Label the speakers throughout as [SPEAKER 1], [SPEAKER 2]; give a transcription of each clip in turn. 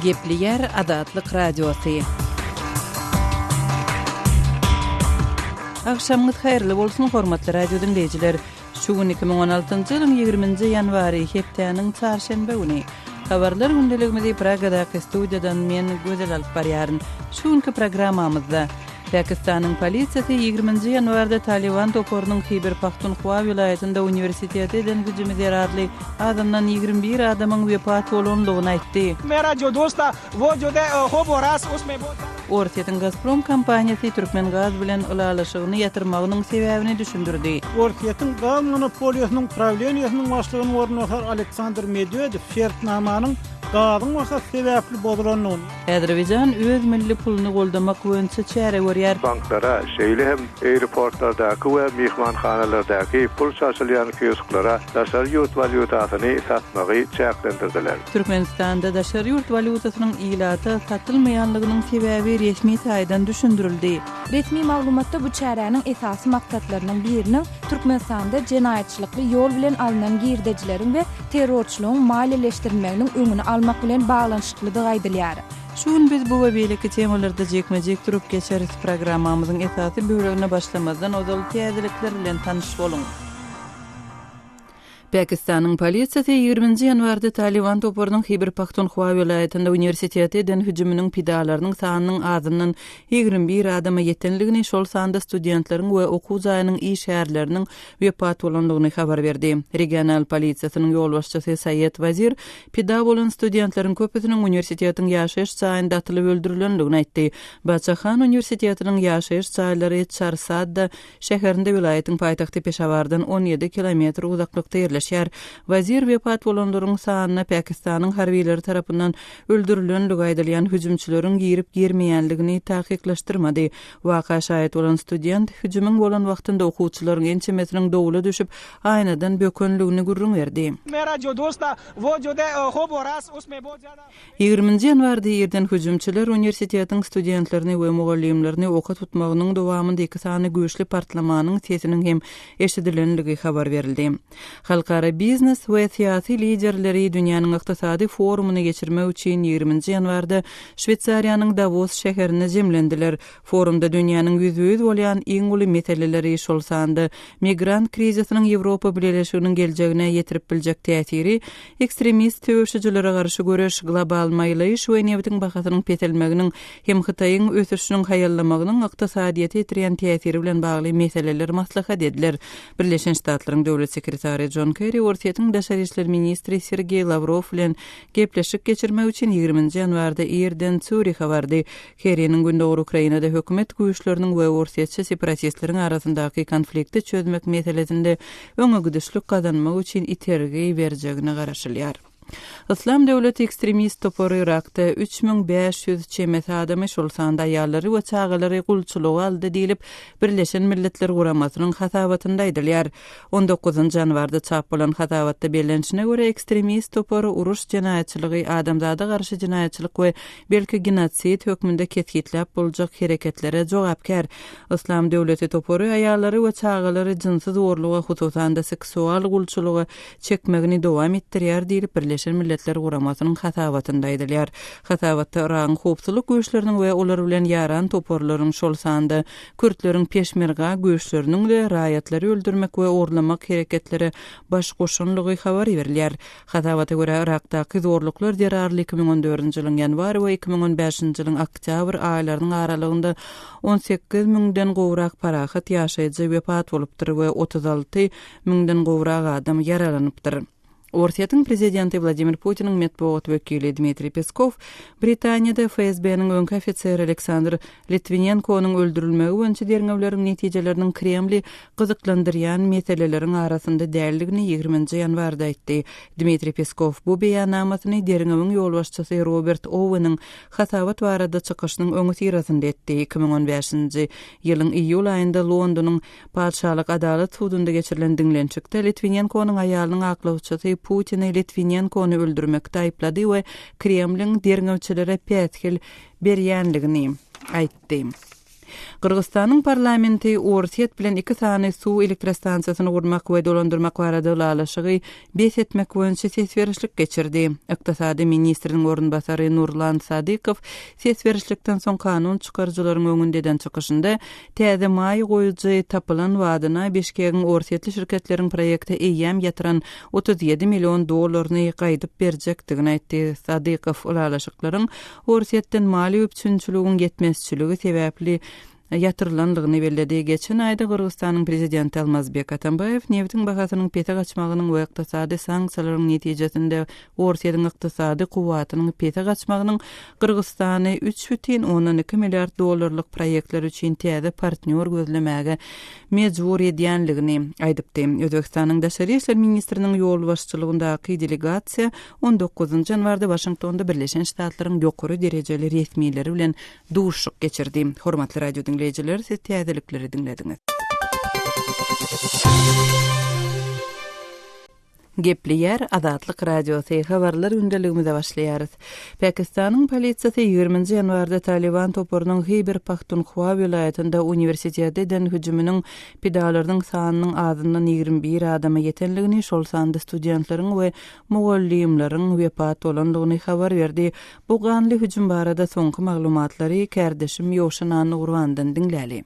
[SPEAKER 1] Gepleýär Azatlyk Radiosy. Agşamyňyz haýyrly bolsun, hormatly radio diňleýjiler! Şu gün 2016-njy ýylyň 20-nji ýanwary, hepdäniň çarşenbe güni. Habarlar gündeligimizi Pragadaky studiýadan men, Gözel alyp barýaryn. Şu günki programmamyzda, Pakistanyň polisiýasy ýigriminji ýanwarda Talyban toparynyň Hiber-Pahtunhwa welaýatynda uniwersitete eden hüjümi zerarly azyndan 21 adamyň wepat bolandygyny aýtdy. Orsýetiň Gazprom kompaniýasy Türkmengaz bilen ylalaşygyny ýatyrmagynyň sebäbini düşündirdi.
[SPEAKER 2] Orsýetiň gaz monopoliýasynyň prawleniýesiniň başlygynyň orunbasary Aleksandr Medwedew şertnamanyň gazyň bahasy sebäpli bozulandygyny,
[SPEAKER 1] Azerbaýjan öz milli puluny goldamak boýunça çäre görýär.
[SPEAKER 3] Banklara, şeýle hem aeroportlardaky we myhmanhanalardaky pul çalşylýan kiosklara daşary ýurt walýutasyny satmagy çäklendirdiler.
[SPEAKER 1] Türkmenistanda daşary ýurt walýutasynyň ilata satylmaýanlygynyň sebäbi resmi taýdan düşündirildi.
[SPEAKER 4] Resmi maglumatda bu çäräniň esasy maksatlarynyň biriniň Türkmenistanda jenaýatçylykly ýol bilen alnan girdejileriň we terrorçylygyň maliýeleşdirilmeginiň öňüni almak bilen baglanyşyklydygy aýdylýar.
[SPEAKER 1] Şu gün biz bu we beýleki temalarda jikme-jik durup geçeris. Programmamyzyň esasy bölegine başlamazdan ozal täzelikler bilen tanyş boluň. Pakistanyň polisiýasy ýigriminji ýanwarda Talyban toparynyň Hiber-Pahtunhwa welaýatynda uniwersitete eden hüjüminiň pidalarynyň sanynyň azyndan 21 adama ýetenligini, şol sanda studentleriň we okuw jaýynyň işgärleriniň wepat bolandygyny habar berdi. Regional polisiýasynyň ýolbaşçysy Saýed Wazir pida bolan studentleriň köpüsiniň uniwersitetiň ýaşaýyş jaýynda atylyp öldürilendigini aýtdy. Baça Han uniwersitetiniň ýaşaýyş jaýlary Çarsadda şäherinde welaýatyň paýtagty Peşawardan 17 kilometr uzaklykda ýerleşýär. Wazir wepat bolanlaryň sanyna Pakistanyň harbylary tarapyndan öldürilenligi aýdylýan hüjümçileriň girip-girmeýänligini takyklaşdyrmady. Waka şaýat bolan student, hüjümiň bolan wagtynda okuwçylaryň ençemesiniň dowla düşüp, aýnadan bökenligini gürrüň berdi. Ýigriminji ýanwarda irden hüjümçiler uniwersitetiň studentlerini we mugallymlaryny oka tutmagynyň dowamynda iki sany güýçli partlamanyň sesiniň hem eşidilenligi habar berildi. Halkara biznes we syýasy liderleri dünýäniň ykdysady forumyny geçirmek üçin ýigriminji ýanwarda Şweýsariýanyň Dawos şäherinde jemlendiler. Forumda dünýäniň ýüzbe-ýüz bolýan iň uly meseleleri, şol sanda migrant krizisiniň Ýewropa Bileleşiginiň geljegine ýetirip biljek täsiri, ekstremist söweşijilere garşy göreş, global maýlaýyş we nebitiň bahasynyň peselmeginiň hem Hytaýyň ösüşiniň haýallamagynyň ykdysadyýete ýetirýän täsiri bilen bagly meseleler maslahat ediler. Birleşen Ştatlaryň Döwlet sekretary Jon Kerri Orsýetiň daşary işler ministri Sergeý Lawrow bilen gepleşik geçirmek üçin ýigriminji ýanwarda irden Sýurihe bardy. Kerriniň gündogar Ukrainada hökümet güýçleriniň we orsýetçi separatistleriň arasyndaky konflikti çözmek meselesinde öňegidişlik gazanmak üçin itergi berjegine garaşylýar. Yslam döwleti ekstremist topary Yrakda 3500 çemesi adamy, şol sanda aýallary we çagalary gulçulyga aldy diýlip, Birleşen Milletler Guramasynyň hasabatynda aýdylýar. On dokuzynjy ýanwarda çap bolan hasabatda bellenişine görä, ekstremist topar uruş jenaýatçylygy, adamzada garşy jenaýatçylyk we belki genosid hökmünde kesgitläp boljak hereketlere jogapkär. Yslam döwleti topary aýallary we çagalary jynsy zorluga, hususan-da seksual gulçulyga çekmegini dowam etdirýär diýlip, Birleşen Milletler Guramasynyň hasabatynda aýdylýar. Hasabatda Yragyň howpsuzlyk güýçleriniň we olar bilen ýaran toparlaryň, şol sanda kürtleriň peşmerga güýçleriniň-de raýatlary öldürmek we ogurlamak hereketlere baş goşanlygy habar berilýär. Hasabata görä, Yrakdaky zorluklar zerarly 2014-nji ýylyň ýanwar we 2015-nji ýylyň oktýabr aýlarynyň aralygynda 18 müňden gowrak parahat ýaşaýjy wepat bolupdyr we 36 Müňden gowrak adam ýaralanypdyr. Orsýetiň prezidenti Wladimir Putiniň metbugat wekili Dmitriý Peskow Britaniýada FSB-niň öňki ofiseri Aleksandr Litwinenkonyň öldürilmegi boýunça derňewleriň netijeleriniň Kremli gyzyklandyrýan meseleleriň arasynda däldigini ýigriminji ýanwarda aýtdy. Dmitriý Peskow bu beýannamasyny derňewiň ýolbaşçysy Robert Oweniň hasabat barada çykyşynyň öňüsyrasynda etdi. 2015-nji ýylyň iýul aýynda Londonyň Patyşalyk adalat sudunda geçirilen diňlenişikde Litwinenkonyň aýalynyň aklawçysy Putini Litwinenkony öldürmekde aýyplady we Kremliň derňewçilere päsgel berýänligini aýtdy. Gyrgyzystanyň parlamenti Orsýet bilen iki sany suw elektrostansiýasyny gurmak we dolandyrmak barada ylalaşygy bes etmek boýunça ses berişlik geçirdi. Ykdysady ministriniň orunbasary Nurlan Sadykow ses berişlikden soň kanun çykaryjylaryň öňünde eden çykyşynda täze maýa goýujy tapylan badyna Bişkegiň orsýetli şirketleriň proýekte eýýäm ýatyran 37 million dollaryny gaýdyp berjekdigini aýtdy. Sadykow ylalaşyklaryň Orsýetden maliýe üpjünçiligiň ýetmezçiligi sebäpli ýatyrylandygyny belledi. Geçen aýda Gyrgyzystanyň prezidenti Almazbek Atambaýew nebitiň bahasynyň pese gaçmagynyň we ykdysady sanksiýalaryň netijesinde Orsýetiň ykdysady kuwwatynyň pese gaçmagynyň Gyrgyzystany 3,2 milliard dollarlyk proýektler üçin täze partnýor gözlemäge mejbur edýänligini aýdypdy. Özbegistanyň daşary işler ministriniň ýolbaşçylygyndaky delegasiýa On dokuzynjy ýanwarda Waşingtonda Birleşen Ştatlaryň ýokary derejeli resmileri bilen duşuşyk geçirdi. Hormatly radio diňleýjiler, siz täzelikleri diňlediňiz. Gepleýär Azatlyk Radiosy, Habarlar gündeligimize başlaýarys. Pakistanyň polisiýasy ýigriminji ýanwarda Talyban toparynyň Hyber-Pahtunhwa welaýatynda uniwersitete eden hüjüminiň Pidalaryň sanynyň azyndan 21 adama ýetenligini, şol sanda studentleriň we mugallymlaryň wepat bolandygyny habar berdi. Bu ganly hüjüm barada soňky maglumatlary kärdeşim Ýowşan Annagurbandan diňläli.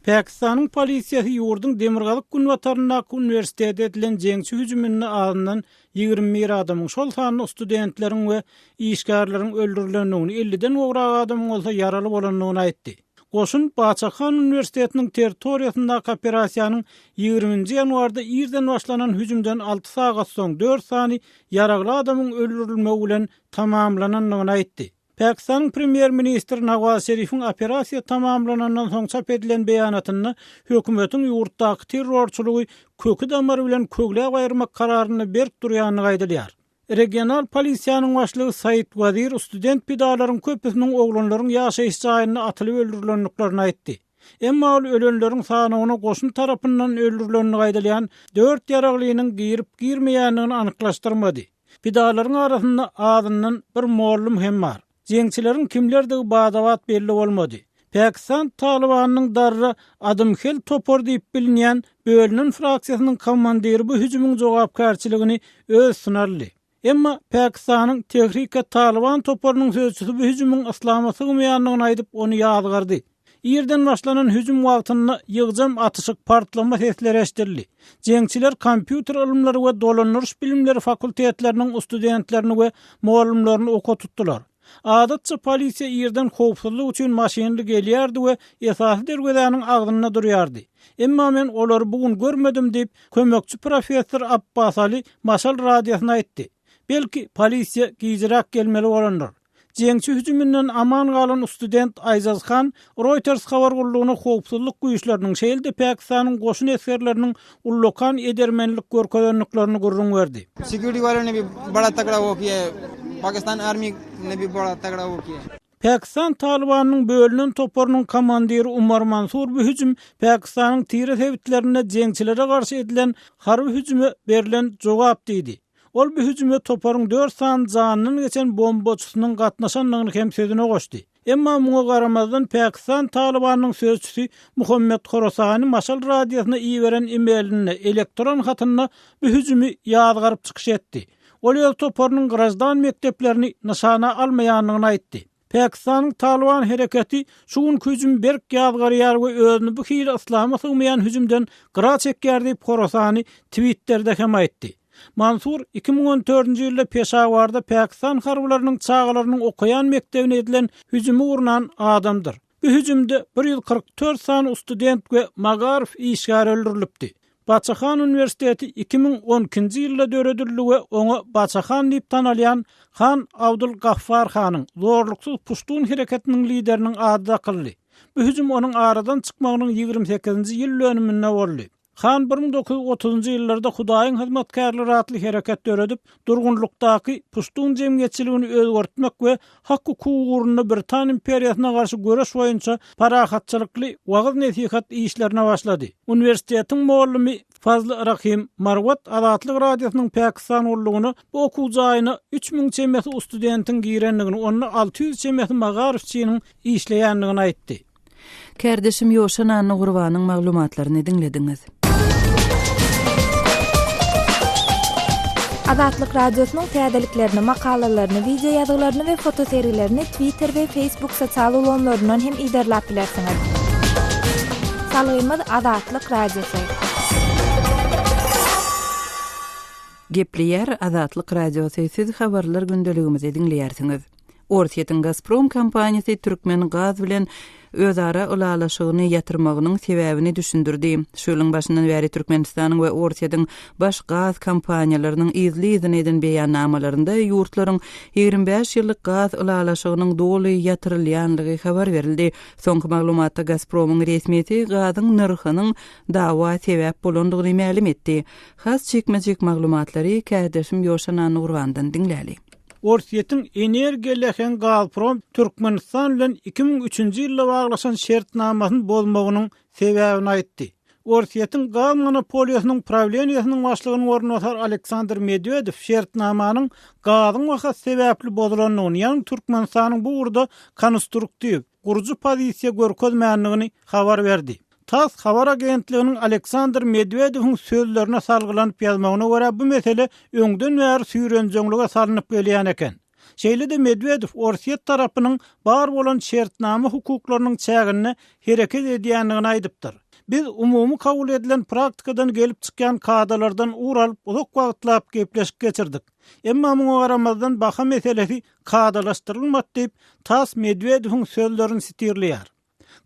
[SPEAKER 2] Pakistanyň polisiýasy ýurduň demirgazyk-günbataryndaky uniwersitete edilen jeňçi hüjüminde azyndan 21 adamyň, şol sanda studentleriň we işgärleriň öldürilendigini, elliden gowrak adamyň bolsa ýaraly bolandygyny aýtdy. Goşun Baçahan uniwersitetiniň territoriýasyndaky operasiýanyň ýigriminji ýanwarda irden başlanan hüjümden alty sagat soň dört sany ýaragly adamyň öldürilmegi bilen tamamlanandygyny aýtdy. Pakistanyň premýer-ministri Nawaz Şerifiň operasiýa tamamlanandan soň çap edilen beýanatynda hökümetiň ýurtdaky terrorçylygy köki-damary bilen kögläp aýyrmak kararynda berk durýandygy aýdylýar. Regional polisiýanyň başlygy Said Wazir student pidalaryň köpüsiniň oglanlaryň ýaşaýyş jaýynda atylyp öldürilendiklerini aýtdy. Emma ol ölenleriň sanawyna goşun tarapyndan öldürilendigi aýdylýan dört ýaraglynyň girip-girmeýändigini anyklaşdyrmady. Pidalaryň arasynda azyndan bir mollum hem bar. Jeňçileriň kimlerdigi bada-bat belli bolmady. Pakistan Talybanynyň Darra Adamhel topary diýip bilinýän bölünen fraksiýasynyň komandiri bu hüjümiň jogapkärçiligini öz üstüne aldy. Emma Pakistanyň Tehrik-e-Talyban toparynyň sözçüsi bu hüjümiň yslama sygmaýandygyny aýdyp, ony ýazgardy. Irden başlanan hüjüm wagtynda ýygjam atyşyk, partlama sesleri eşidildi. Jeňçiler kompýuter ylymlary we dolandyryş bilimleri fakultetleriniň studentlerini we mugallymlaryny oka tutdular. Adatça polisiýa irden howpsuzlyk üçin maşynly gelýärdi we esasy derwezäniň agzynda durýardy. Emma men olary bu gün görmedim diýip, kömekçi professor Abbas Ali Maşal radiosyna aýtdy. Belki, polisiýa gijiräk gelmeli bolandyr. Jeňçi hüjüminden aman galan student Aýzaz Han Reuters habar gullugyna howpsuzlyk güýçleriniň, şeýle-de Pakistanyň goşun esgerleriniň ullakan edermenlik görkezendiklerini gürrüň berdi. Pakistan Talybanynyň bölünen toparynyň komandiri Umar Mansur bu hüjüm Pakistanyň Tire sebitlerinde jeňçilere garşy edilen harby hüjüme berlen jogap diýdi. Ol bu hüjüme toparyň dört sany janyndan geçen bombaçysynyň gatnaşandygyny hem sözüne goşdy. Emma muňa garamazdan Pakistan Talybanynyň sözçüsi Muhammet Horasani Maşal radiosyna iberen e-mailinde, elektron hatynda, bu hüjümi ýazgaryp çykyş etdi. Ol öz toparynyň graždan mekdeplerini nyşana almaýandygyny aýtdy. Pakistanyň Talyban hereketi şu günki hüjümi berk ýazgarýar we özüni bu hili yslama sygmaýan hüjümden gyra çekýär diýip Horasani Twitterde hem aýtdy. Mansur 2014-nji ýylda Peşawarda pakistan harbylarynyň çagalarynyň okaýan mekdebine edilen hüjümi gurnan adamdyr. Bu hüjümde 144 sany student we magaryf işgäri öldürilipdi. Baçahan uniwersiteti 2012-nji ýylda döredildi we oňa Baçahan diýip tanalýan Han Abdul Gaffar hanyň, zorluksyz puştun hereketiniň lideriniň ady dakyldy. Bu hüjüm onuň aradan çykmagynyň 28-nji ýyl dönüminde boldy. Han 1930-njy ýyllarda Hudaýyň hyzmatkärleri atly hereket döredip, durgunlykdaky puştun jemgyýetçiligini özgertmek we hak-hukuk ugrunda Britan imperiýasyna garşy göreş boýunça parahatçylykly wagyz-nesihat işlerine başlady. Uniwersitetiň mugallymy Fazly Rahim Marwat Azatlyk Radiosynyň Pakistan gullugyna bu okuw jaýyna 3000 çemesi studentiň girendigini, onda 600 çemesi magaryfçynyň işleýändigini aýtdy.
[SPEAKER 1] Kärdeşim Ýowşan Annagurbanyň maglumatlaryny diňlediňiz.
[SPEAKER 4] Azatlyk Radiosynyň täzeliklerini, makalalaryny, wideo ýazgylaryny we fotosergilerini Twitter we Facebook sosial ulgamlaryndan hem yzarlap bilersiňiz. Salgymyz Azatlyk Radiosy.
[SPEAKER 1] Gepleýär Azatlyk Radiosy, siz habarlar gündeligimizi diňleýärsiňiz. Orsýetiň Gazprom kompaniýasy türkmen gaz bilen özara ylalaşygyny ýatyrmagynyň sebäbini düşündirdi. Şu ýylyň başyndan bäri Türkmenistanyň we Orsýetiň baş gaz kompaniýalarynyň yzly-yzyna eden beýannamalarynda ýurtlaryň 25 ýyllyk gaz ylalaşygynyň doly ýatyrylýanlygy habar berildi. Soňky maglumatda Gazpromyň resmisi gazyň nyrhynyň dawa sebäp bolandygyny mälim etdi. Has jikme-jik maglumatlary kärdeşim Ýowşan Annagurbandan diňläli.
[SPEAKER 2] Orsýetiň energiýa läheň Gazprom Türkmenistan bilen 2003-nji ýylda baglaşan şertnamasyny bozmagynyň sebäbini aýtdy. Orsýetiň gaz monopoliýasynyň prawleniýesiniň başlygynyň orunbasary Aleksandr Medwedew şertnamanyň gazyň bahasy sebäpli bozulandygyny, ýagny Türkmenistanyň bu ugurda konstruktiw, gurujy pozisiýa görkezmändigini habar berdi. Tass habar agentliginiň Aleksandr Medwedewiň sözlerine salgylanyp ýazmagyna görä, bu mesele öňden bäri süýrenjeňlige salnyp gelýän eken. Şeýle-de Medwedew Orsýet tarapynyň bar bolan şertnama hukuklarynyň çäginde hereket edýändigini aýdypdyr. Biz umumy kabul edilen praktikadan gelip çykýan kadalardan ugur alyp uzak wagtlap gepleşik geçirdik. Emma muňa garamazdan baha meselesi kadalaşdyrylmady diýip, Tass Medwedewiň sözlerini sitirleýär.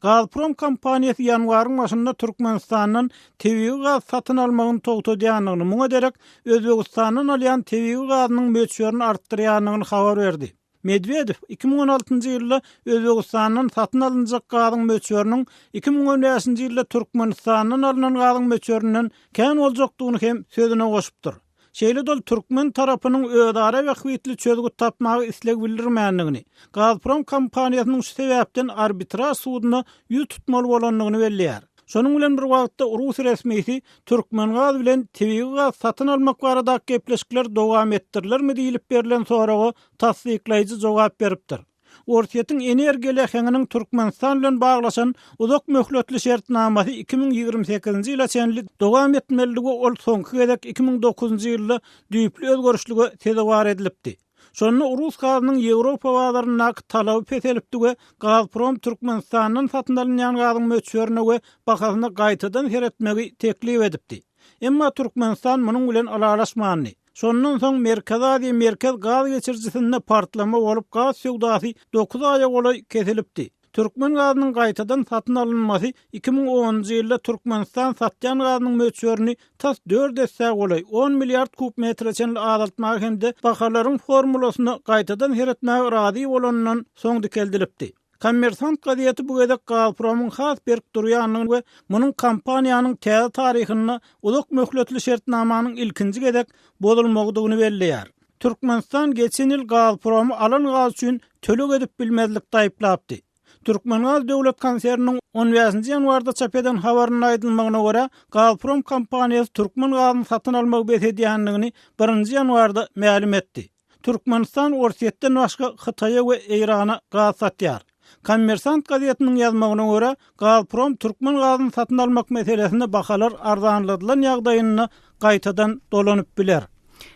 [SPEAKER 2] Gazprom kompaniýasy ýanwaryň başynda Türkmenistandan tebigy gaz satyn almagyny togtadýandygyny, muňa derek Özbegistandan alýan tebigy gazynyň möçberini artdyrýandygyny habar berdi. Medwedew 2016-njy ýylda Özbegistandan satyn alynjak gazyň möçberiniň 2015-nji ýylda Türkmenistandan alnan gazyň möçberinden kän boljakdygyny hem sözüne goşupdyr. Şeýle-de ol türkmen tarapynyň özara bähbitli çözgüt tapmaga isleg bildirmändigini, Gazprom kompaniýasynyň şu sebäpden arbitraž suduna ýüz tutmaly bolandygyny belleýär. Şonuň bilen bir wagtda, rus resmisi Türkmengaz bilen tebigy gaz satyn almak baradaky gepleşikler dowam etdirilermi diýlip berlen soraga tassyklaýjy jogap beripdir. Orsýetiň energiýa läheňiniň Türkmenistan bilen baglaşan uzak möhletli şertnamasy 2028-nji ýyla çenli dowam etmelidi we ol soňky gezek 2009-njy ýylda düýpli özgerişlige sezewar edilipdi. Şonda rus gazynyň Ýewropa bazaryndaky talaby peselipdi we Gazprom Türkmenistandan satyn alynýan gazyň möçberine we bahasyna gaýtadan seretmegi teklip edipdi. Emma Türkmenistan munuň bilen ylalaşmandy. Şondan soň Merkezi Aziýa Merkez gaz geçirijisinde partlama bolup, gaz söwdasy dokuz aýa golaý kesilipdi. Türkmen gazynyň gaýtadan satyn alynmasy 2010-njy ýylda Türkmenistan satýan gazynyň möçberini tas dört essä golaý, on milliard kub metre çenli azaltmaga hem-de bahalaryň formulasyna gaýtadan seretmäge razy bolanyndan soň dikeldilipdi. Kommersant gazeti bu gezek Gazpromyň has berk durýandygyny we munuň kompaniýanyň täze taryhynda uzak möhletli şertnamanyň ilkinji gezek bozulmagydygyny belleýär. Türkmenistan geçen ýyl Gazpromy alan gaz üçin töleg edip bilmezlikde aýyplapdy. Türkmengaz döwlet konserniniň on bäşinji ýanwarda çap eden habarynda aýdylmagyna görä, Gazprom kompaniýasy türkmen gazyny satyn almagy bes edýändigini birinji ýanwarda mälim etdi. Türkmenistan Orsýetden başga Hytaýa we Eýrana gaz satýar. Kommersant gazetiniň ýazmagyna görä, Gazprom türkmen gazyny satyn almak meselesinde bahalar arzanladylan ýagdaýynda gaýtadan dolanyp biler.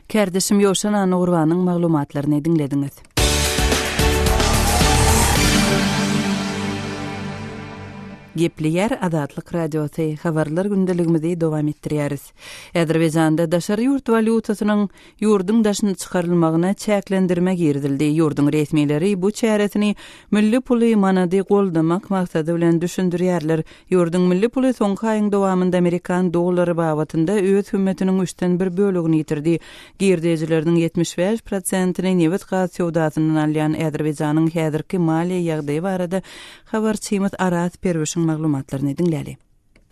[SPEAKER 1] Kärdeşim Ýowşan Annagurbanyň maglumatlaryny diňlediňiz. Gepleýär Azatlyk Radiosy, Habarlar gündeligimizi dowam etdirýäris. Azerbaýjanda daşary ýurt walýutasynyň ýurduň daşyna çykarylmagyna çäklendirme girizildi. Ýurduň resmileri bu çäresini milli puly manady goldamak maksady bilen düşündirýärler. Ýurduň milli puly soňky aýyň dowamynda amerikan dollary babatynda öz hümmetiniň üçden bir bölegini ýitirdi. Girdejileriniň 75 prosentini nebit-gaz söwdasyndan alýan Azerbaýjanyň häzirki maliýe ýagdaýy barada habarçymyz Araz Perwişiň maglumatlaryny diňläli.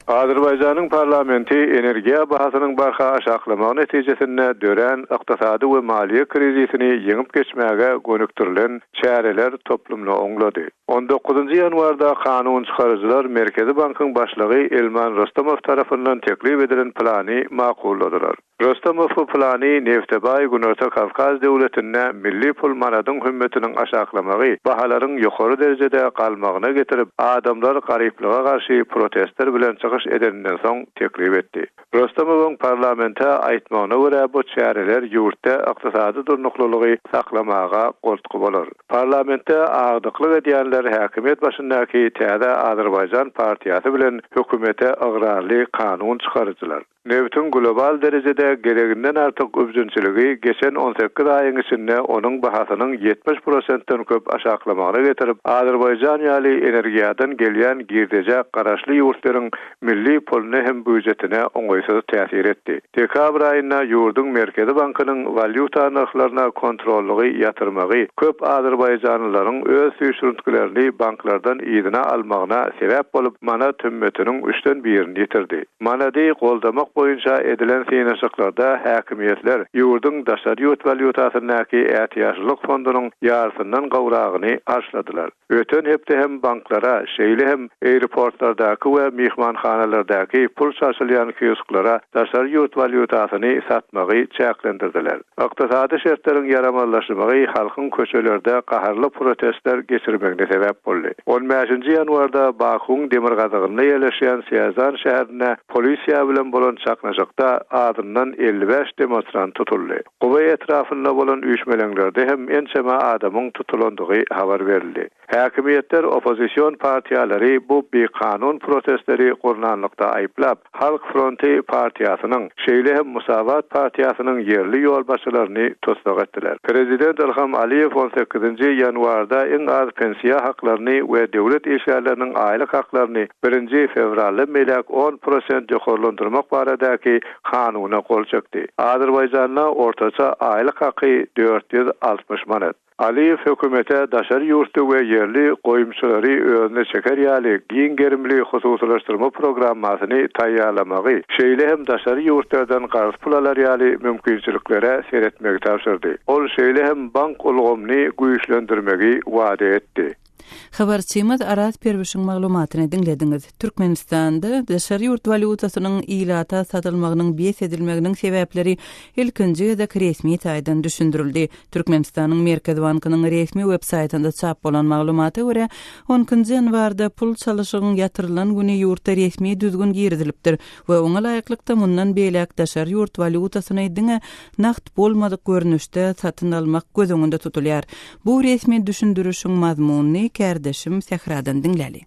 [SPEAKER 3] Azerbaýjanyň parlamenti energiýa bahasynyň barha aşaklamagy netijesinde dörän ykdysady we maliýe krizisini ýeňip geçmäge gönükdirilen çäreler toplumyny oňlady. On dokuzynjy ýanwarda kanun çykaryjylar Merkezi bankyň başlygy Elman Rustamow tarapyndan teklip edilen plany makulladylar. Rustamow bu plany nefte baý Günorta Kawkaz döwletinde milli pul manadyň hümmetiniň aşaklamagy, bahalaryň ýokary derejede galmagyna getirip, adamlar garyplyga garşy protestler bilen çykyş edeninden soň teklip etdi. Rustamowyň parlamente aýtmagyna görä, bu çäreler ýurtda ykdysady durnuklylygy saklamaga goltgy bolar. Parlamentde agdyklyk edýänler häkimiýet başyndaky Täze Azerbaýjan partiýasy bilen hökümete ygrarly kanun çykaryjylar. Nebitiň global derejede gereginden artyk üpjünçiligi geçen 18 aýyň içinde onuň bahasynyň 70 prosentden köp aşaklamagyna getirip, Azerbaýjan ýaly energiýadan gelýän girdejä garaşly ýurtlaryň milli puluna hem býujetine oňaýsyz täsir etdi. Dekabr aýynda ýurduň Merkezi bankynyň walýuta nyrhlaryna kontrollygy ýatyrmagy köp azerbaýjanlylaryň öz süýşürintgilerini banklardan yzyna almagyna sebäp bolup, manat hümmetiniň üçden birini ýitirdi. Manady goldamak boýunça edilen synanyşyklarda häkimiýetler ýurduň daşary ýurt walýutasyndaky ätiýaçlylyk fondunyň ýarysyndan gowragyny harçladylar. Öten hepde hem banklara, şeýle hem aeroportlardaky we myhmanhanalardaky pul çalşylýan kiosklara daşary ýurt walýutasyny satmagy çäklendirdiler. Ykdysady şertleriň ýaramazlaşmagy halkyň köçelerde gaharly protestler geçirmegine sebäp boldy. On bäşinji ýanwarda Bakuwyň demirgazygynda ýerleşýän Sýazan şäherinde polisiýa bilen bolan çaknyşykda azyndan 55 demonstrant tutuldy. Guba etrapynda bolan üýşmeleňlerde hem ençeme adamyň tutulandygy habar berildi. Häkimiýetler oppozision partiýalary bu bikanun protestleri gurnanlykda aýyplap, Halk fronty partiýasynyň, şeýle hem Musawat partiýasynyň ýerli ýolbaşçylaryny tussag etdiler. Prezident Ilham Aliýew on sekizinji ýanwarda iň az pensiýa haklaryny we döwlet işgärleriniň aýlyk haklaryny birinji fewraldan beýläk on prosent ýokarlandyrmak baradaky kanuna gol çekdi. Azerbaýjanda ortaça aýlyk haky 460 manat. Aliýew hökümete daşary ýurtly we ýerli goýumçylary özüne çeker ýaly giň gerimli hususylaşdyrma programmasyny taýýarlamagy, şeýle hem daşary ýurtlardan karz pul alar ýaly mümkinçiliklere seretmegi tabşyrdy. Ol şeýle hem bank ulgamyny güýçlendirmegi wada etdi.
[SPEAKER 1] Habarçymyz Araz Perwişiň maglumatyny diňlediňiz. Türkmenistanda daşary ýurt walýutasynyň ilata satylmagynyň bes edilmeginiň sebäpleri ilkinji gezek resmi taýdan düşündirildi. Türkmenistanyň Merkezi bankynyň resmi web saýtynda çap bolan maglumata görä, on ikinji ýanwarda pul çalyşygyň ýatyrylan güni ýurtda resmi düzgün girizilipdir we oňa laýyklykda mundan beýläk daşary ýurt walýutasyny diňe nagt bolmadyk görnüşde satyn almak göz öňünde tutulýar. Bu resmi düşündirişiň mazmunyny kärdeşim Sähradan diňläli.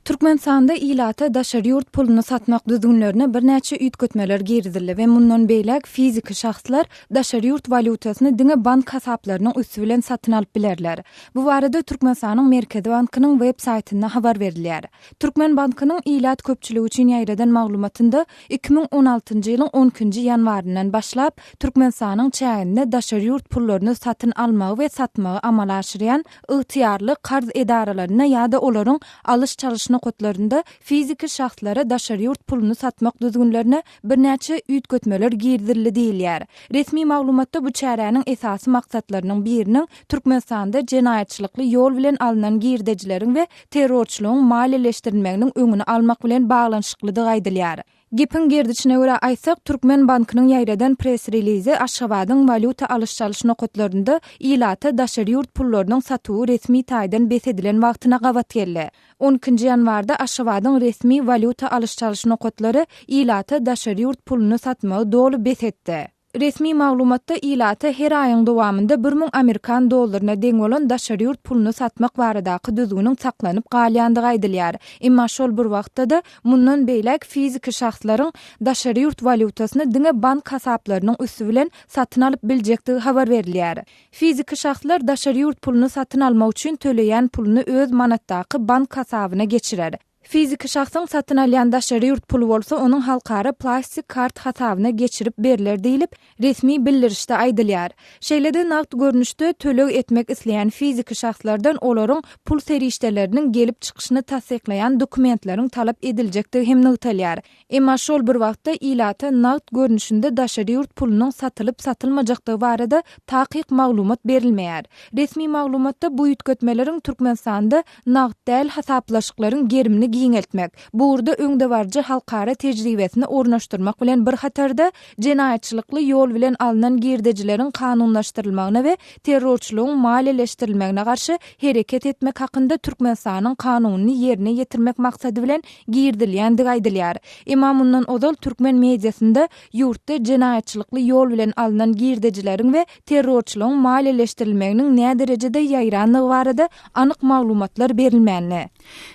[SPEAKER 4] Türkmenistanda ilata daşary ýurt puluny satmak düzgünlerine birnäçe üýtgetmeler girizildi we mundan beýläk fiziki şahslar daşary ýurt walýutasyny diňe bank hasaplarynyň üsti bilen satyn alyp bilerler. Bu barada Türkmenistanyň Merkezi bankynyň web saýtynda habar berilýär. Türkmen bankynyň ilat köpçüligi üçin ýaýradan maglumatynda 2016-njy ýylyň on ikinji ýanwaryndan başlap Türkmenistanyň çäginde daşary ýurt pullaryny satyn almagy we satmagy amala aşyrýan ygtyýarly karz edaralarynda ýa-da olaryň alyş-çalyş nokatlarynda fiziki şahslara daşary ýurt puluny satmak düzgünlerine birnäçe üýtgetmeler girizildi diýilýär. Resmi maglumatda bu çäräniň esasy maksatlarynyň biriniň Türkmenistanda jenaýatçylykly ýol bilen alnan girdejileriň we terrorçylygyň maliýeleşdirilmeginiň öňüni almak bilen baglanyşyklydygy aýdylýar. Gepiň gerdişine görä aýtsak, Türkmen bankynyň ýaýradan press-relizi Aşgabadyň walýuta alyş-çalyş nokatlarynda ilata daşary ýurt pullarynyň satuwy resmi taýdan bes edilen wagtyna gabat geldi. On ikinji ýanwarda Aşgabadyň resmi walýuta alyş-çalyş nokatlary ilata daşary ýurt puluny satmagy doly bes etdi. Resmi maglumatda ilata her aýyň dowamynda 1000 amerikan dollaryna deň bolan daşary ýurt puluny satmak baradaky düzgüniň saklanyp galýandygy aýdylýar. Emma şol bir wagtda-da, mundan beýläk fiziki şahslaryň daşary ýurt walýutasyny diňe bank hasaplarynyň üsti bilen satyn alyp biljekdigi habar berilýär. Fiziki şahslar daşary ýurt puluny satyn almak üçin töleýän puluny öz manatdaky bank hasabyna geçirer. Fiziki şahsyň satyn alýan daşary ýurt puly bolsa onuň halkara plastik kart hasabyna geçirip berler diýlip, resmi bildirişde aýdylýar. Şeýle-de nagt görnüşde töleg etmek isleýän fiziki şahslardan olaryň pul serişdeleriniň gelip çykyşyny tassyklaýan dokumentleriň talap ediljekdigi hem nygtalýar. Emma şol bir wagtda ilata nagt görnüşinde daşary ýurt pulunyň satylyp-satylmajakdygy barada takyk maglumat berilmeýär. Resmi maglumatda bu üýtgetmeleriň Türkmenistanda nagt däl hasaplaşyklaryň gerimini giňeltmek, bu ugurda öňdebaryjy halkara tejribesini ornaşdyrmak bilen bir hatarda, jenaýatçylykly ýol bilen alnan girdejileriň kanunlaşdyrylmagyna we terrorçylygyň maliýeleşdirilmegine garşy hereket etmek hakynda Türkmenistanyň Kanunyny ýerine ýetirmek maksady bilen girizilýändigi aýdylýar. Emma mundan ozal türkmen mediasynda ýurtda jenaýatçylykly ýol bilen alnan girdejileriň we terrorçylygyň maliýeleşdirilmeginiň näderejede ýaýrandygy barada anyk maglumatlar berilmändi.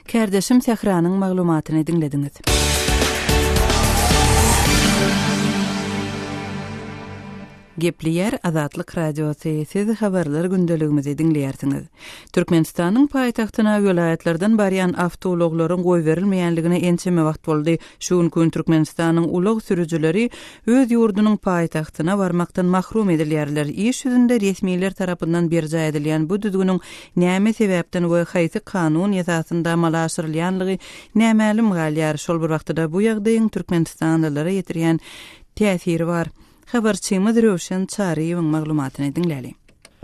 [SPEAKER 1] Kärdeşim Sähranyň maglumatyny diňlediňiz. Gepleýär Azatlyk Radiosy, siz habarlar gündeligimizi diňleýärsiňiz. Türkmenistanyň paýtagtyna welaýatlardan barýan awtoulaglaryň goýberilmeýänligine ençeme wagt boldy. Şu günki gün Türkmenistanyň ulag sürüjileri öz ýurdunyň paýtagtyna barmakdan mahrum edilýärler. Iş ýüzünde resmiler tarapyndan berjaý edilýän bu düzgüniň näme sebäpden we haýsy kanun esasynda amala aşyrylýanlygy nämälim galýar. Şol bir wagtda-da bu ýagdaýyň türkmenistanlylara ýetirýän täsiri bar. Habarçymyz Röwşen Çaryýewiň maglumatyny diňläliň.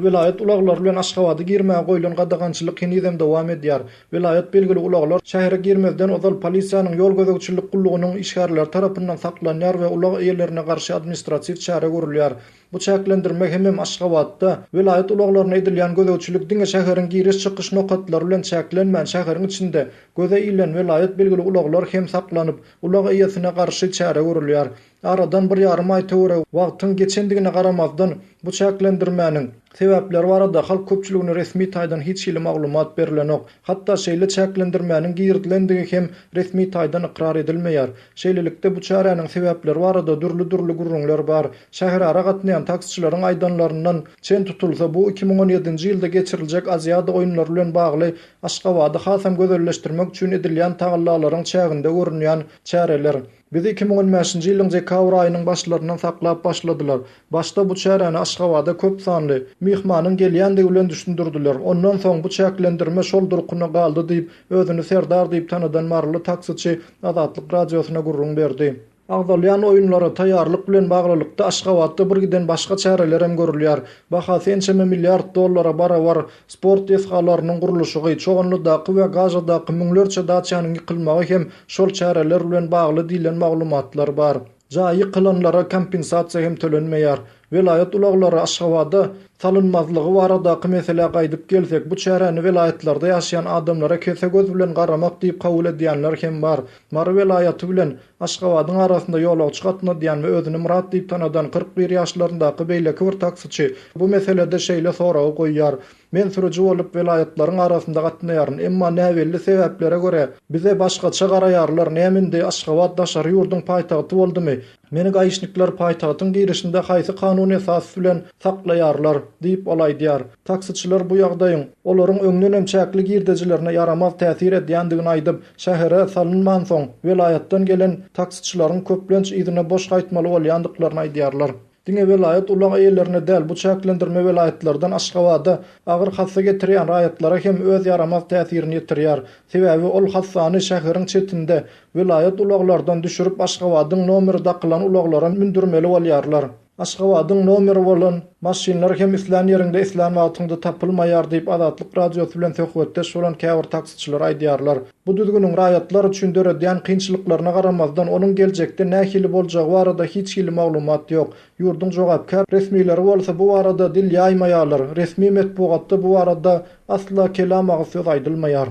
[SPEAKER 5] Welaýat ulaglary bilen Aşgabada girmäge goýlan gadagançylyk henizem dowam edýär. Welaýat belgili ulaglar şähere girmezden ozal polisiýanyň ýol gözegçilik gullugynyň işgärleri tarapyndan saklanýar we ulag eýelerine garşy administratiw çäre görülýär. Bu çäklendirme hemem Aşgabatda welaýat ulaglaryna edilýän gözegçilik diňe şäheriň giriş-çykyş nokatlary bilen çäklenmän şäheriň içinde göze ilen welaýat belgili ulaglar hem saklanyp, ulag eýesine garşy çäre görülýär. Aradan bir ýarym aý töweregi wagtyň geçendigine garamazdan, bu çäklendirmäniň sebäpleri barada halk köpçüligine resmi taýdan hiç hili maglumat berlenok. Hatda şeýle çäklendirmäniň girizilendigi hem resmi taýdan ykrar edilmeýär. Şeýlelikde, bu çäräniň sebäpleri barada dürli-dürli gürrüňler bar. Şäherara gatnaýan taksiçileriň aýdanlaryndan çen tutulsa, bu 2017-nji ýylda geçiriljek Aziada oýunlary bilen bagly Aşgabady hasam gözelleşdirmek üçin edilýän tagallalaryň çäginde görünýän çäreler. Bizi 2015-nji ýylyň dekabr aýynyň başlaryndan saklap başladylar. Başda bu çäräni Aşgabada köp sanly myhmanyň gelýändigi bilen düşündirdiler. Ondan soň bu çäklendirme şol durkuna galdy diýip, özüni Serdar diýip tanadan maryly taksiçi Azatlyk Radiosyna gürrüň berdi. Agzalýan oýunlara taýýarlyk bilen baglylykda Aşgabatda bir giden başga çärelerem görülýär. Bahasy ençeme milliard dollara barabar sport desgalarynyň gurluşygy, Çoganlydaky we Gažadaky müňlerçe daçanyň ýykylmagy hem şol çäreler bilen bagly diýlen maglumatlar bar. Jaýy ýykylanlara kompensasiýa hem tölenmeýär. Welaýat ulaglary Aşgabada salynmazlygy baradaky meselä gaýdyp gelsek, bu çäräni welaýatlarda ýaşaýan adamlara kese göz bilen garamak diýip kabul edýänler hem bar. Mary welaýaty bilen Aşgabadyň arasynda ýolagçy gatnadýan we özüni Myrat diýip tanadan 41 ýaşlaryndaky beýleki bir taksiçi bu meselede şeýle soragy goýýar, Men sürüji bolup welaýatlaryň arasynda gatnaýaryn, emma näbelli sebäplere görä, bize başgaça garaýarlar, näme indi Aşgabat daşary ýurduň paýtagty boldumy? Meni gaişnikler paýtagtyň girişinde haýsy kanun esas bilen saklaýarlar? diýip, ol aýdýar. Taksiçiler bu ýagdaýyň olaryň öňdenem çäkli girdejilerine ýaramaz täsir edýändigini aýdyp, şähere salynmansoň, welaýatdan gelen taksiçileriň köplenç yzyna boş gaýtmaly bolýandyklaryny aýdýarlar. Diňe welaýat ulag eýelerine däl, bu çäklendirme welaýatlardan Aşgabada agyr hassa getirýän raýatlara hem öz ýaramaz täsirini ýetirýär. Sebäbi ol hassany şäheriň çetinde, welaýat ulaglardan düşürip Aşgabadyň nomeri dakylan ulaglara mündürmeli bolýarlar. Aşgabadyň nomeri bolan maşynlar hem islän ýeriňde islän wagtyňda tapylmaýar diýip Azatlyk Radiosy bilen söhbetdeş bolan käbir taksiçiler aýdýarlar. Bu düzgüniň raýatlar üçin döredýän kynçylyklaryna garamazdan, onuň geljekde nähili boljagy barada hiç hili maglumat ýok. Ýurduň jogapkär resmileri bolsa bu barada dil ýaýmaýarlar, resmi metbugatda bu barada asla kelam agyz söz aýdylmaýar.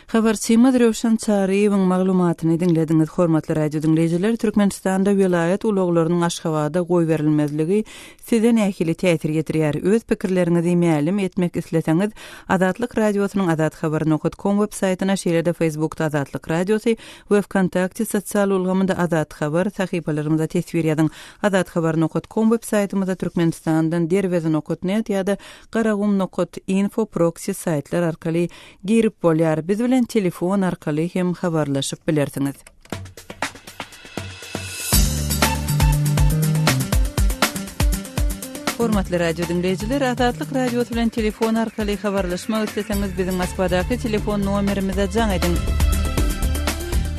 [SPEAKER 1] Habarçymyz Röwşen Çaryýewiň maglumatyny diňlediňiz. Hormatly radio diňleýjiler, Türkmenistanda welaýat ulaglarynyň Aşgabada goýberilmezligi Size nähili täsir ýetirýär? Öz pikirleriňizi mälim etmek isleseňiz, Azatlyk Radiosynyň azathabar nokat kom web saýtyna, şeýle-de Facebookda Azatlyk Radiosy we Wkontakte sosial ulgamynda Azathabar sahypalarymyza teswir ýazyň. Azathabar nokat kom web saýtymyza Türkmenistandan Derweze nokat net ýa-da Garagum nokat info proksi saýtlar arkaly girip bolýar. Biz bilen telefon arkaly hem habarlaşyp bilersiňiz. Hormatly radio diňleýjiler, Azatlyk Radiosy bilen telefon arkaly habarlaşmak isleseňiz, biziň Moskwadaky telefon nomerimize jaň ediň.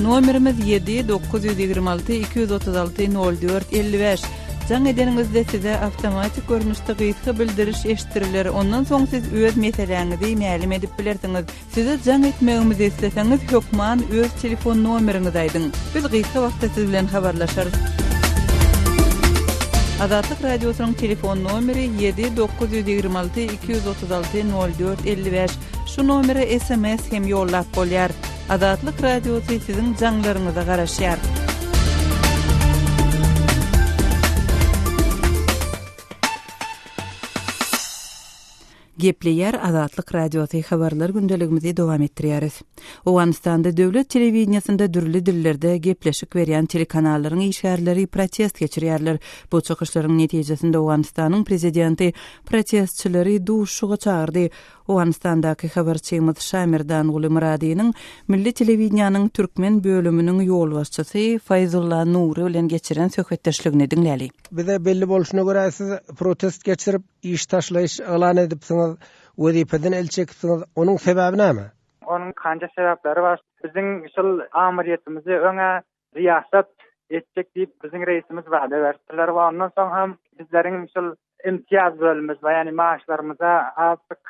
[SPEAKER 1] Nomerimiz 7 926 236 04 55. Jaň edeniňizde size awtomatik görnüşde gysga bildiriş eşitdiriler, ondan soň siz öz meseläňizi mälim edip bilersiňiz. Size jaň etmegimizi isleseňiz, hökman öz telefon nomeriňizi aýdyň. Biz gysga wagtda siz bilen habarlaşarys. Azatlyk Radiosynyň telefon nomeri 7 926 236 04 55. Şu nomere sms hem ýollap bolýar. Azatlyk Radiosy siziň jaňlaryňyza garaşýar. Gepleýär Azatlyk Radiosy habarlar gündeligimizi dowam etdirýäris. Owganystanda döwlet telewideniýesinde dürli dillerde gepleşik berýän telekanallaryň işgärleri protest geçirýärler. Bu çykyşlaryň netijesinde Owganystanyň prezidenti protestçileri duşuşyga çagyrdy. Owganystandaky habarçymyz Şamerdanguly Myradynyň milli telewideniýäniň türkmen bölüminiň ýolbaşçysy Faýzulla Nury bilen geçiren söhbetdeşligini diňläli.
[SPEAKER 6] Bize belli bolşuna görä siz protest geçirip, iş taşlaýyş yglan edipsiňiz, wezipeden el çekipsiňiz. Onuň sebäbi näme?
[SPEAKER 7] Onuň kanja sebäpleri bar. Biziň şol amyrýetimizi öň-ä zyýasat etjek diýip biziň reisimiz wada beripdiler we ondan soň hem bizleriň şol imtiýaz bölümimiz bar, ýagny maaşlarymyza azajyk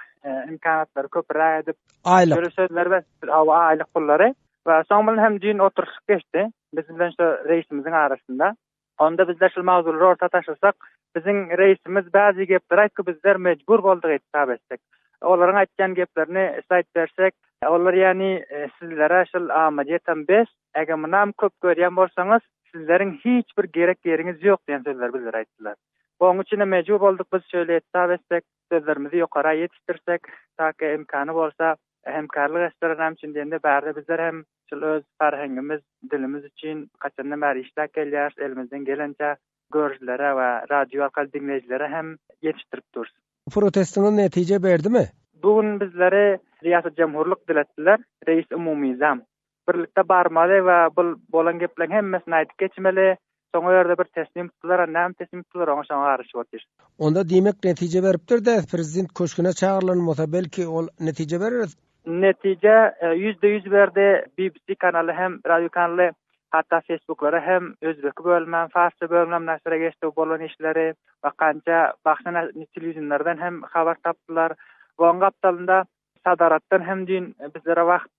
[SPEAKER 7] imkanatlary köpräk edip,
[SPEAKER 6] Aýlyk.
[SPEAKER 7] şeýle sözler beripdir, hawa aýlyk pullary we soň bilen hem düýn oturyşyk geçdi biz bilen şu reisimiziň arasynda. Onda bizler şul mawzulary orta taşlasak, biziň reisimiz bäzi gepleri aýtgy bizler mejbur boldyk etap etsek. Olaryň aýtýan geplerini saýt bersek, olar ýagny sizlere şul amadyýetem bes, eger munam köp görýän bolsaňyz, sizleriň hiç bir gerek ýeriňiz ýok diýen sözleri bizlere aýtdylar. Oň üçinem mejbur bolduk biz şöyle etap etsek, sözlerimizi ýokara ýetişdirsek, take imkany bolsa hemkarlyk etseler näme üçin diýende bärde bizler hem şul öz farhengimiz, dilimiz üçin haçandan bäri işläp gelýäris, elimizden gelençe görüjilere we radio arkaly diňleýjilere hem ýetişdirip durus.
[SPEAKER 6] Protestiňiz netije berdimi?
[SPEAKER 7] Bu gün bizleri Riýasat Jemhurlyk diletdiler, Reis Umumyzam. Birlikde barmaly we bul bolan gepleriň hemmesini aýdyp geçmeli. Soň o ýerde bir teslim tutdular, a näme teslim tutdular oňa şoňa garaşyp otyrys.
[SPEAKER 6] Onda diýmek netije beripdir-dä, prezident köşgüne çagyrylan bolsa belki ol netije berer.
[SPEAKER 7] Netije 100% berdi, BBC kanaly hem, radio kanaly, hatda Facebooklara hem özbeki bölümem, farsça bölümem naşyra geçdi bu bolan işleri we kança bagşy telewizionlardan hem habar tapdylar. We oň gapdalynda Sadaratdan hem düýn bizlere wagt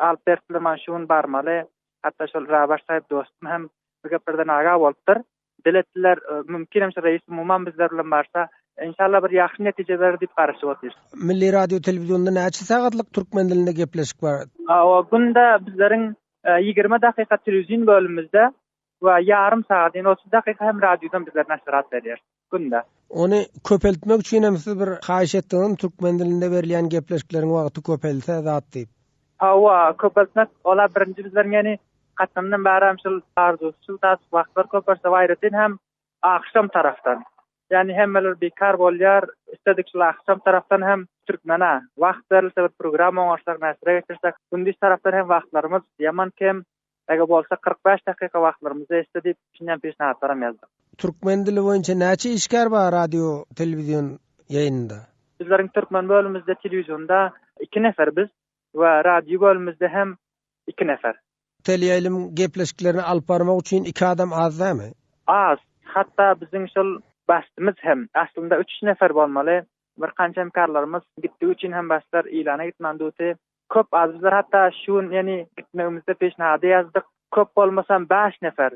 [SPEAKER 7] alyp beripdiler, mana şu gün barmaly. Hatda şol Rabaş saýyp dostum hem bu geplerden aga bolupdyr. Dil etdiler, mümkin hem şu reis umuman bizler bilen barsa, inşallah bir ýagşy netije berer diýip garaşyp otyrys.
[SPEAKER 6] Milli radio telewizionda näçe sagatlyk türkmen dilinde gepleşik bar?
[SPEAKER 7] Hawa, günde bizleriň 20 dakyka telewizion bölümimizde we ýarym sagat, ýagny 30 dakyka hem radiodan bizler naşyrat berýäris günde.
[SPEAKER 6] Ony köpeltmek üçin hem siz bir haýyş etdiňizmi türkmen dilinde berilýän gepleşikleriň wagty köpelse zat diýip?
[SPEAKER 7] Hawa, köpeltmek ola birinji bizleriň ýagny haçandan bäri hem şul arzuwsy şul zat wagtlar köpelse we aýratyn hem agşam tarapdan. Ýagny hemmeler bikar bolýar, isledik şul agşam tarapdan hem türkmene wagt berilse bir programma oňarsak, näsire geçirsek, gündiz tarapdan hem wagtlarymyz ýaman kem, Eger bolsa 45 dakyka wagtlarymyzy etse diýip, şundan peşnahatlaram ýazdyk.
[SPEAKER 6] Türkmen dili boýunça näçe işgär bar radio, telewizion ýaýynynda?
[SPEAKER 7] Bizleriň türkmen bölümimizde telewizionda iki nefer biz we radio bölümimizde hem iki nefer.
[SPEAKER 6] Teleýaýlym gepleşiklerini alyp barmak üçin iki adam az dälmi?
[SPEAKER 7] Az. Hatda biziň şol baştymyz hem aslynda üç nefer bolmaly. Bir kança hemkarlarymyz gitdigi üçin hem başlar ilana gitmän duty. Köp az bizler hatda şu gün ýeni gitmegimizde peşnahada ýazdyk. Köp bolmasam bäş nefer.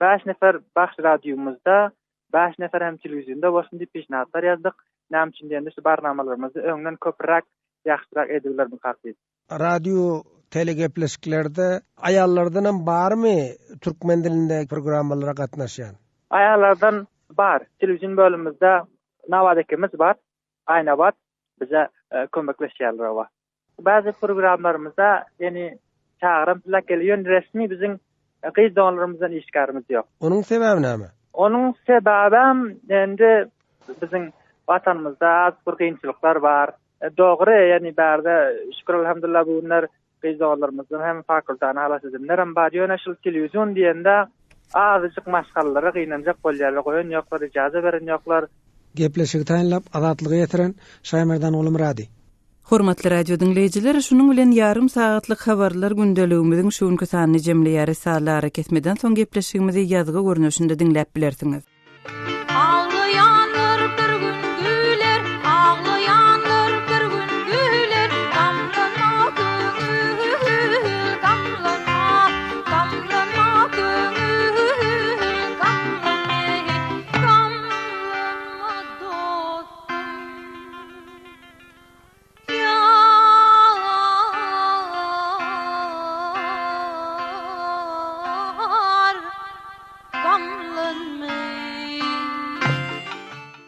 [SPEAKER 7] Bäş nefer Bahş radiomyzda, bäş nefer hem telewizionda bolsun diýip peşnahatlar ýazdyk. Näme üçin diýende şu barnamalarymyzy öňden köpräk, ýagşyrak edibilermikak diýip.
[SPEAKER 6] Radio telegepleşiklerde aýallardanam barmy türkmen dilinde programmalara gatnaşýan?
[SPEAKER 7] Aýallardan bar. Telewizion bölümimizde Nabat ekemiz bar. Aýnabat bize kömekleşýärler oba. Bäzi programlarymyzda ýeni çagyran plak gelýär, ýöne resmi biziň gyz doganlarymyzdan işgärimiz ýok.
[SPEAKER 6] Onuň sebäbi näme?
[SPEAKER 7] Onuň sebäbem indi biziň watanymyzda az bir kynçylyklar bar. Dogry, ýani bärde şükür elhamdulillah bu günler gyz doganlarymyzdan hem fakultany halas edenlerem bar. Ýöne şul telewizion diýende azajyk maşgalalara gynanjak bolýarlar, goýan ýoklar, ijaza beren ýoklar.
[SPEAKER 6] Gepleşigi taýynlap Azatlyga ýetiren Şaýmerdan Gulumyrady.
[SPEAKER 1] Hormatly radio diňleýjiler, şunuň bilen ýarym sagatlyk habarlar gündeligimiziň şu günki sanyny jemleýäris. Sazly arakesmeden soň gepleşigimizi ýazgy görnüşinde diňläp bilersiňiz.